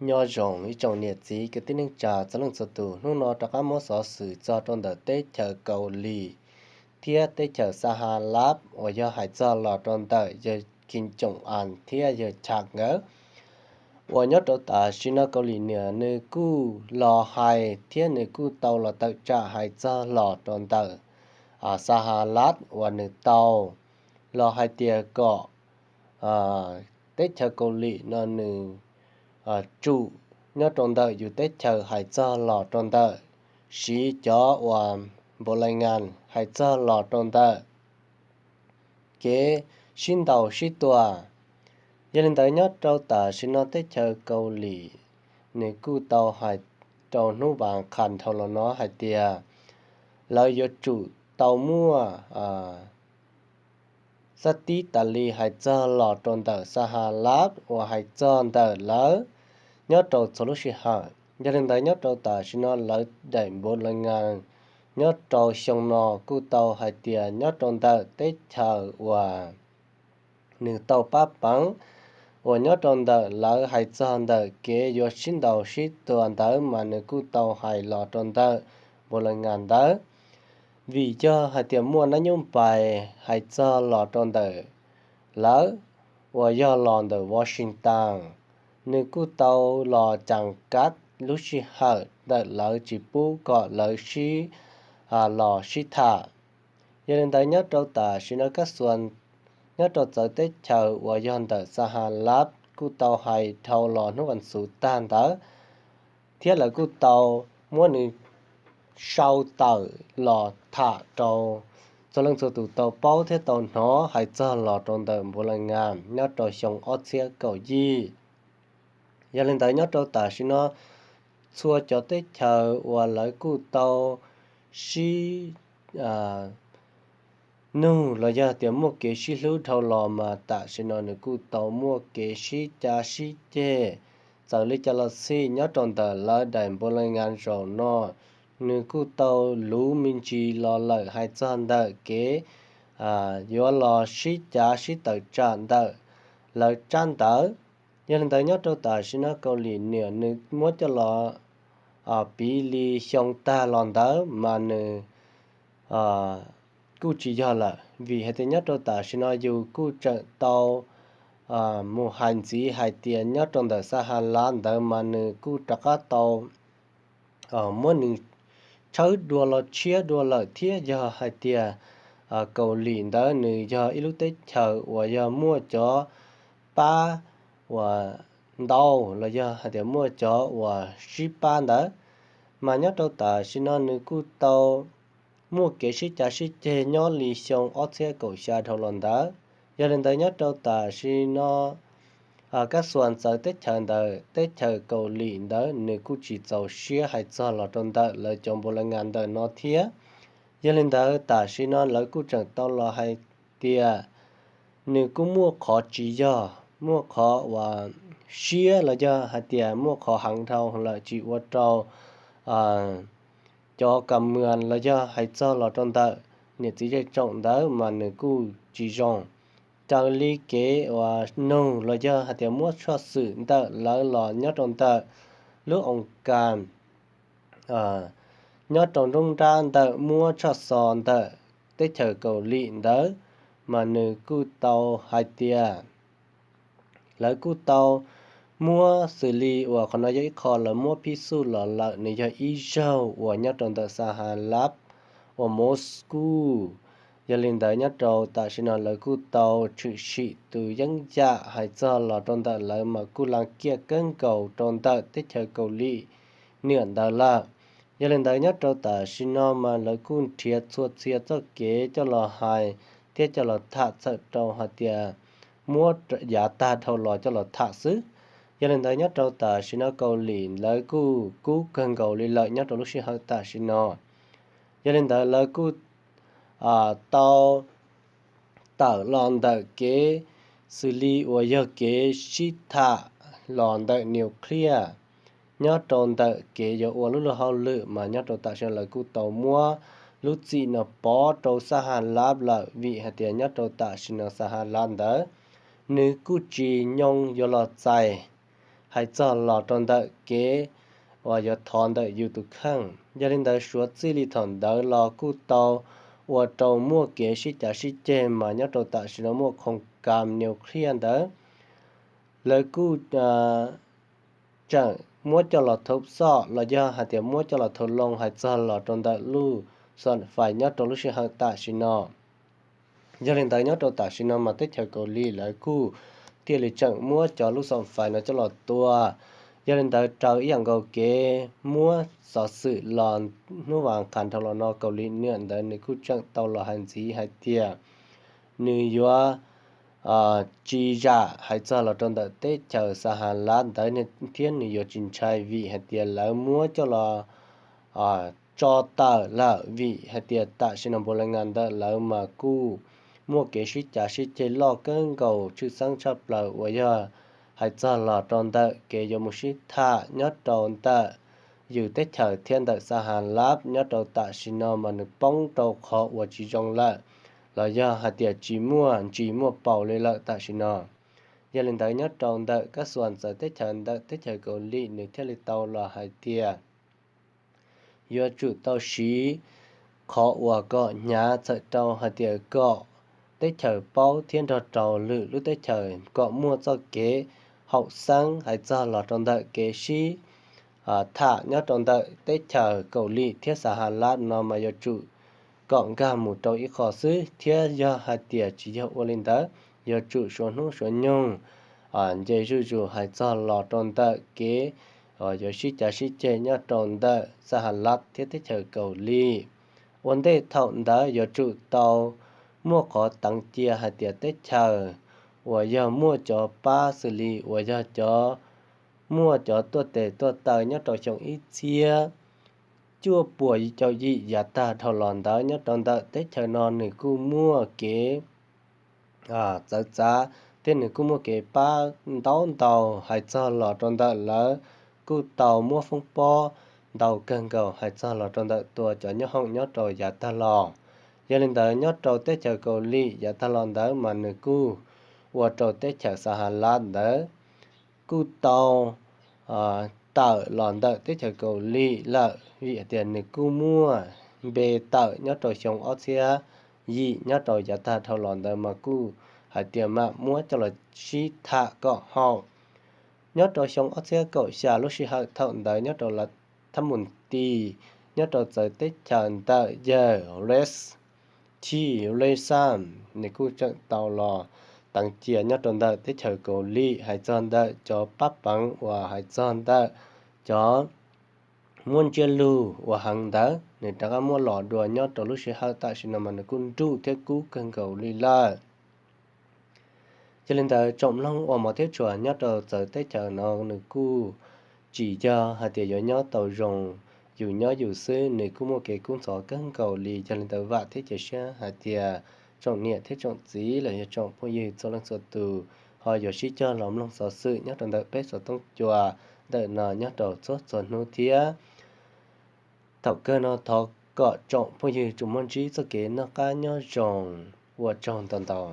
Nyob zoo ib tsoom niam txiv kwv tij neej tsa txhua leej txhua tus, hnub no rov qab muab xov xwm txog rau ntawm teb chaws Kaus Lim thiab teb chaws Xa Ha Lab uas yog hais txog los rau ntawm yawg Kim Jong-un thiab yawg Trump nkawd, uas nyob rau tam sim no Kaus Lim Niam nws kuj los hais thiab nws kuj tau los tawm tsam hais txog los rau ntawm Xa Ha Lab uas nws tau los hais tias kom teb chaws Kaus Lim no nws tsum nyob rau ntawm yus teb chaws hais txog los rau ntawm siv cov uas npaum lais ngas hais txog los rau ntawm kev sib ntaus sib tua. Yog li ntawd nyob rau tam sim no teb chaws Kaus Lim nws kuj tau hais rau hnub vas qhas dhau los no hais tias lawv yuav tsum tau muaj xab tib tas li hais txog los rau ntawm Xa Ha Lab uas hais txog ntawm lawv nyob rau txhua lub sij hawm. Yog li ntawd nyob rau tam sim no lawv daim npaum lais ngas nyob rau xyoo no kuj tau hais tias nyob rau ntawm teb chaws uas nws tau pab peev uas nyob rau ntawm lawv hais txog ntawm kev yuav sib ntaus sib tua ntawd mas nws kuj tau hais los rau ntawm npaum lais ngas ntawd, vim yog hais tias muaj nab nyob pais hais txog los rau ntawm lawv uas yog los ntawm Washington, nws kuj tau los caas kab lub sij hawm ntawm lawv tsis pub kom lawv sib los sib tham. Yog li ntawd nyob rau tam sim no kab xuas nyob rau txawv teb chaws uas yog ntawm Xa Ha Lab kuj tau hais dhau los hnub vas xuv tag ntawd, thiab lawv kuj tau muab nws sau tawm los tham rau txhua leej txhua tus tau paub thiab tau hnov hais txog los rau ntawm npaum lais ngas nyob rau xyoo ob txhiab kaum yim. Yog li ntawd nyob rau tam sim no txhua cov teb chaws uas lawv kuj tau sib nug los yog tias muaj kev sib hlub dhau los mas tam sim no nws kuj tau muaj kev sib cav sib ceg. Txawm li cas los xij nyob rau ntawm lawv daim npaum lais ngas zaum no nws kuj tau luv me ntsis los lawm hais txog ntawm kev yuav los sib cav sib tawm tsam ntawm lawv tsab ntawv. Yog li ntawd nyob rau tam sim no Kaus Lim Niam nws muab coj los piv li xyoo tag los ntawd mas nws kuj tsis yog lawm, vim hais tias nyob rau tam sim no yus kuj tseem tau mus hais ntxiv hais tias nyob rau ntawm Xa Ha Lab ntawd mas nws kuj rov qab tau muab nws tshawb dua los tshiab dua lawm thiab yog hais tias Kaus Lim ntawd nws yog ib lub teb chaws uas yog muaj cov pab uas ntau los yog hais tias muaj cov uas sib pab ntawd, mas nyob rau tam sim no nws kuj tau muaj kev sib cav sib ceg nyob li xyoo ob txhiab kaum xya dhau los ntawd. Yog li ntawd nyob rau tam sim no kab xuas txawv teb chaws ntawm teb chaws Kaus Lim ntawd nws kuj tsis txaus siab hais txog los rau ntawm lawv cov npaum lais ngas ntawm no thiab. Yog li ntawd tam sim no lawv kuj tseem tau los hais tias nws kuj muaj qhov tsis yog, muaj qhov uas siab los yog hais tias muaj qhov heev dhau lawm tsis ua rau cov kam mas los yog hais txog los rau ntawm niam txiv zej tsoom ntawd mas nws kuj tsis zoo. Raws li kev uas nug los yog hais tias muab tshoj xwm ntawm lawv los nyob rau ntawm lub oos kas nyob rau nruab nrab ntawm muab tshoj xov ntawm teb chaws Kaus Lim ntawd, mas nws kuj tau hais tias lawv kuj tau muab xws li uas qhov no yog ib qho lawv muab phib xuj los lawm, nws yog ib zaug uas nyob rau ntawm Xa Ha Lab uas Moscow. Yog li ntawd nyob rau tam sim no lawv kuj tau tshwm sim tus yeeb yam hais txog los rau ntawm lawv mas kuj laj kiaj kawg nkaus rau ntawm teb chaws Kaus Lim Niam ntawd lawm. Yog li ntawd nyob rau tam sim no mas lawv kuj nrhiav txhua txhia txoj kev coj los hais thiab coj los tham txhawm rau hais tias muab yav tag dhau los coj los tham xwb. Yog li ntawd nyob rau tam sim no Kaus Lim lawv kuj kub kawg nkaus li lawm nyob rau lub sij hawm tam sim no. Yog li ntawd lawv kuj tau tawm los ntawm kev xws li uas yog kev sib tham los ntawm nuclear, nyob rau ntawm kev yuav ua lub luag hauj lwm mas nyob rau tam sim no lawv kuj tau muab lub txim no pov rau Xa Ha Lab lawm, vim hais tias nyob rau tam sim no Xa Ha Lab ntawd nws kuj tsis nyoo yuav los txais hais txog los rau ntawm kev uas yuav thov ntawm yus tus kheej. Yog li ntawd suav txij li thaum ntawd los kuj tau ua rau muaj kev sib cav sib ceg mas nyob rau tam sim no muaj khoom kam nuclear ntawd, lawv kuj tseem muab coj los thauv xoj los yog hais tias muab coj los thauv loo hais txog los rau ntawm lub xom fais nyob rau lub sij hawm tam sim no. Yog li ntawd nyob rau tam sim no mas teb chaws Kaus Lim lawv kuj thiaj li tseem muab cov lub xom fais no coj los tua. Yog li ntawd raws ib yam nkaus kev muab xov xwm los hnub vas qhas dhau los no Kaus Lim niam ntawd nws kuj tseem tau los hais ntxiv hais tias nws yuav tsis zam hais txog los rau ntawm teb chaws Xas Has Lab ntawd thiab nws yuav tsis ntshai vim hais tias lawv muab coj los tso tawm lawm vim hais tias tam sim no npu la ngas ntawm lawv mas kuj muaj kev sib cav sib ceg loj kawg nkaus tshwj xeeb tshaj plaws uas yog hais txog los rau ntawm kev yuav mus sib tham nyob rau ntawm yus teb chaws thiab ntawm Xas Has Lab nyob rau tam sim no mas nws poob rau qhov uas tsis zoo lawm los yog hais tias tsis muaj ntsis muaj paus li lawm tam sim no. Yog li ntawd nyob rau ntawm kab xuas ntxawv teb chaws ntawm teb chaws Kaus Lim nws thiaj li tau los hais tias yuav tsum tau siv qhov uas kom hnyav txhawm rau hais tias kom teb chaws paub thiab nrog rau lwm lub teb chaws kom muaj txoj kev haum xeeb hais txog los rau ntawm kev sib tham nyob rau ntawm teb chaws Kaus Lim thiab Xas Has Lab no mas yuav tsum kom nkag mus rau ib qho xwb thiab yog hais tias tsis yog ua li ntawd yuav tsum suav hnub suav nyoog nce zuj zus hais txog los rau ntawm kev yuav sib cav sib ceg nyob rau ntawm Xas Has Lab thiab teb chaws Kaus Lim. Ua ntej thaum ntawd yuav tsum tau muaj qhov teev cia hais tias teb chaws uas yog muaj cov pab xws li uas yog cov muaj cov tuaj tes tuaj taw nyob rau xyoo ib txhiab cuaj puas caum yim yav tag dhau los ntawd nyob rau ntawm teb chaws no nws kuj muaj kev txawv txav thiab nws kuj muaj kev pab ntau ntau hais txog los rau ntawm lawv kuj tau muab foob pob ntau kawg nkaus hais txog los rau ntawm tua cov nyoob hoom nyob rau yav tag los. Yog li ntawd nyob rau teb chaws Kaus Lim yav tag los ntawd mas nws kuj ua rau teb chaws Xas Has Lab ntawd kuj tau tawm los ntawm teb chaws Kaus Lim lawm vim hais tias nws kuj muaj npe tawm nyob rau xyoo ob txhiab yim nyob rau yav tag dhau los ntawd mas kuj hais tias mam muab coj los sib tham kom haum. Nyob rau xyoo ob txhiab kaum xya lub sij hawm thaum ntawd nyob rau Lav Thab Mus Tis nyob rau txawv teb chaws ntawm yawg Res Thi Res Sam nws kuj tseem tau los teev cia nyob rau ntawm teb chaws Kaus Lim hais txog ntawm cov pab peev uas hais txog ntawm cov muab ntsiab lus ua heev ntawd nws rov qab muab los dua nyob rau lub sij hawm tam sim no mas nws kuj nruj thiab kub kawg nkaus li lawm. Yog li ntawd tsoom mloog uas hmov thiab tshua nyob rau txawv teb chaws no nws kuj tsis yog hais tias yuav nyob tau zoo yus nyob yus xwb, nws kuj muaj kev kub ntxhov kawg nkaus li. Yog li ntawd vam thiab cia siab hais tias tsoom niam thiab tsoom txiv los yog tsoom phooj ywg txhua leej txhua tus ho yuav sib cog los mloog xov xwm nyob rau ntawm peb xov tooj cua ntawm no nyob rau txhua txhua hnub thiab. Thaum kawg no thov kom tsoom phooj ywg tsuas muaj ntsib txoj kev noj qab nyob zoo, ua tsaug ntau ntau.